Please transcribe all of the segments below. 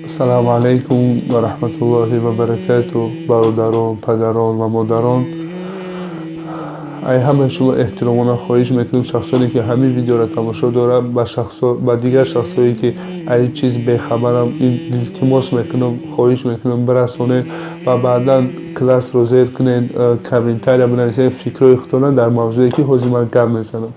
Ассалому алайкум ва раҳматуллоҳи ва баракатуҳ. Бародарон, падарон ва модарон, ай ҳамаи шумо эҳтиромона хоҳиш мекунем, шахсоне ки ҳамин видеоро тамошо доранд, ба дигар шахсое ки аз ин чиз бехабарам, илтимос мекунам, хоҳиш мекунам, бирасонед ва баъдан классро зер кунед, комментария бинависед фикрҳои худтона дар мавзӯе ки ҳозир ман гап мезанам.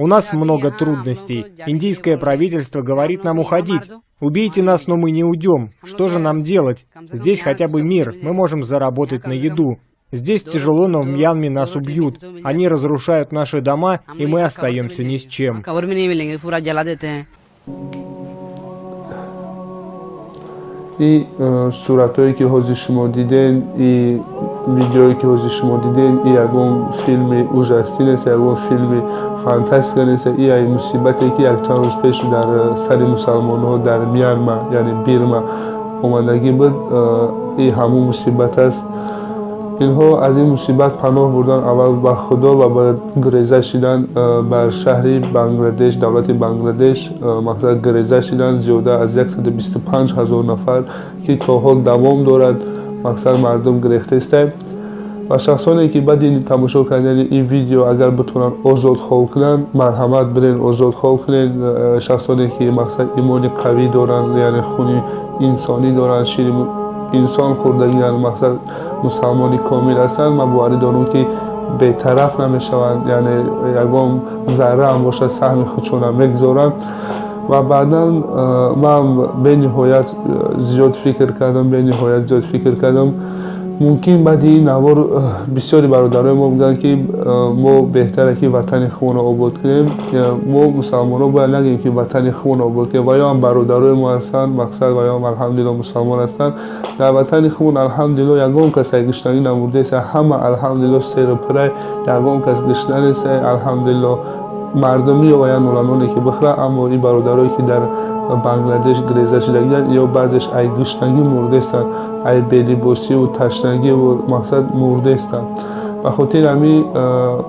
У нас много трудностей. Индийское правительство говорит нам уходить. Убейте нас, но мы не уйдем. Что же нам делать? Здесь хотя бы мир, мы можем заработать на еду. Здесь тяжело, но в Мьянме нас убьют. Они разрушают наши дома, и мы остаемся ни с чем. И суратҳое ки ҳозир шумо диден, и видеое ки ҳозир шумо диден, и ягон филми ужастӣ нест, ягон филми фантастика нест, и ай мусибате ки якчанд рӯз пеш дар сари мусалмонҳо дар Мьянма, яъне Бирма омадагӣ буд, и ҳамун мусибат аст. Инҳо аз ин мусибат паноҳ бурдан аввал ба Худо ва ба гуреза шидан бар шаҳри Бангладеш, давлати Бангладеш, мақсад гуреза шидан зиёда аз 125 ҳазор нафар, ки то ҳол давом дорад, мақсад мардум гирехтестай. Ва шахсоне ки баъди тамошо кардани ин видео агар битонанд озод хоб кунанд, марҳамат, бирен озод хоб кунед. Шахсоне ки мақсад имони қавӣ доранд, яъне хуни инсонӣ доранд, шири инсон хӯрдагианд, мақсад мусалмони комил ҳастанд, ман боварӣ дорам ки бетараф намешаванд, яъне ягон зарра ҳам бошад саҳми худшона мегузоранд. Ва баъдан ман бениҳоят зиёд фикр кардам, бениҳоят зиёд фикр кардам. Мумкин баъди ин навор бисёри бародарои мо буданд ки мо беҳтаре ки ватани худро обод кунем. Мо мусалмонҳо бояд нагӯем ки ватани худро обод кунем, ва ё ҳам бародарои мо ҳастанд, мақсад ва ё ҳам алҳамдулилло мусалмон ҳастанд. Дар ватани худмон алҳамдулилло ягон кас гушнагӣ намурдааст, ҳама алҳамдулилло серу пурай, ягон кас гушна нест, алҳамдулилло мардумӣ ва я нуланоне ки бихӯранд. Аммо ин бародарое ки дар Бангладеш гиреза шудагианд, ё баъзеш ай гушнагӣ мурдестанд, ай белибосиву ташнагиву мақсад мурдестанд. Ба хотири ҳамин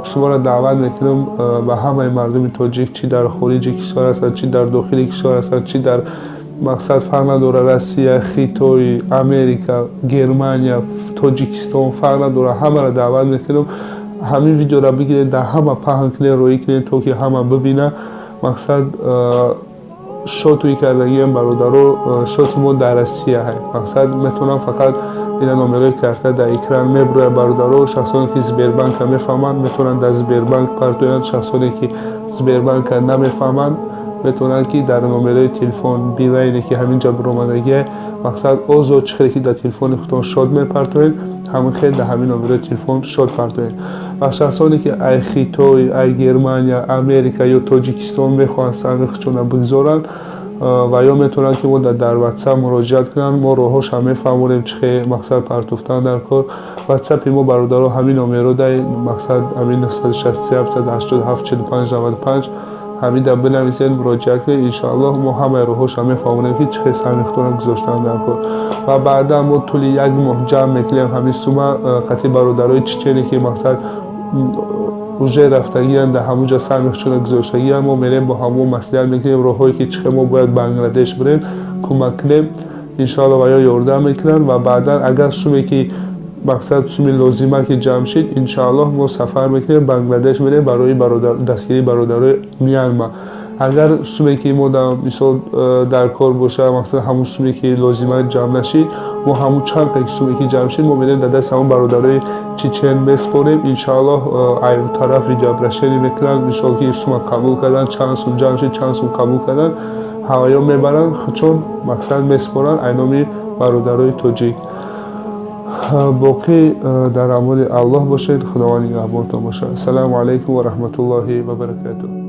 шуморо даъват мекунам ба ҳамаи мардуми тоҷик, чӣ дар хориҷи кишвар ҳастанд, чӣ дар дохили кишвар ҳастанд, чӣ дар мақсад фарқ надорад, Россия, Хитой, Америка, Германия, Тоҷикистон, фарқ надорад, ҳамаро даъват мекунам ҳамин видеоро бигиред, дар ҳама паҳн кунед, роӣ кунед, то ки ҳама бибинад. Мақсад шотуи кардагиам бародаро, шоти мо дар Россия ҳай. Мақсад метавонам фақат ина номерои карта дар экран меброяд бародаро. Шахсоне ки Сбербанка мефаҳманд, метавонанд дар Сбербанк партоянд. Шахсоне ки Сбербанка намефаҳманд, метавонанд ки дар номерои телефон Билайне ки ҳамин ҷо биромадагиай, мақсад озод чӣ хеле ки дар телефони худтон шот мепартоед, ҳамин хел дар ҳамин номерои телефон шот партоед. Ва шахсоне ки ай Хитой, ай Германия, Америка ё Тоҷикистон мехоҳанд саҳми худшона бигзоранд, ва ё метавонанд ки мо дар WhatsApp муроҷиат кунанд, мо роҳҳоша мефаҳмонем чӣ хел мақсад партофтан дар кор. WhatsApp-и мо бародаро ҳамин номеро дай, мақсад ҳамин 967 87 45 95, ҳамин дар бинависед, муроҷиат кунед, иншоаллоҳ мо ҳамаи роҳҳоша мефаҳмонем ки чӣ хел саҳми худро гузоштан дар кор. Ва баъдан мо тӯли як моҳ ҷамъ мекунем ҳамин сума қатъи бародарои чечене ки мақсад уже рафтагианд, дар ҳамон ҷо саҳми худшона гузоштагианд, мо мерем бо ҳамон маслиҳат мекунем роҳҳое ки чӣ хел мо бояд Бангладеш бирем, кӯмак кунем, иншоаллоҳ ва ё ёрдам мекунанд. Ва баъдан агар суме ки мақсад суми лозима ки ҷамъ шид, иншоаллоҳ мо сафар мекунем, Бангладеш мерем барои дастгирии бародарои Мьянма. Агар суме ки мо мисол дар кор боша, мақсад ҳамун суме ки лозима ҷамъ нашид, мо ҳамун чанд қак суме ки ҷамъ шид, мо мерем дар дасти ҳамун бародарои чечен меспорем. Иншааллоҳ, ай тараф видеообращение мекунанд, мисол ки сума қабул кардан, чанд сум ҷамъ шид, чанд сум қабул кардан, ҳаваё мебаранд, худшон мақсад меспоранд ай номи бародарои тоҷик. Боқӣ дар амони Аллоҳ бошед, Худованд нигаҳбонтон бошад. Ассалому алайкум ва раҳматуллоҳи ва баракатуҳ.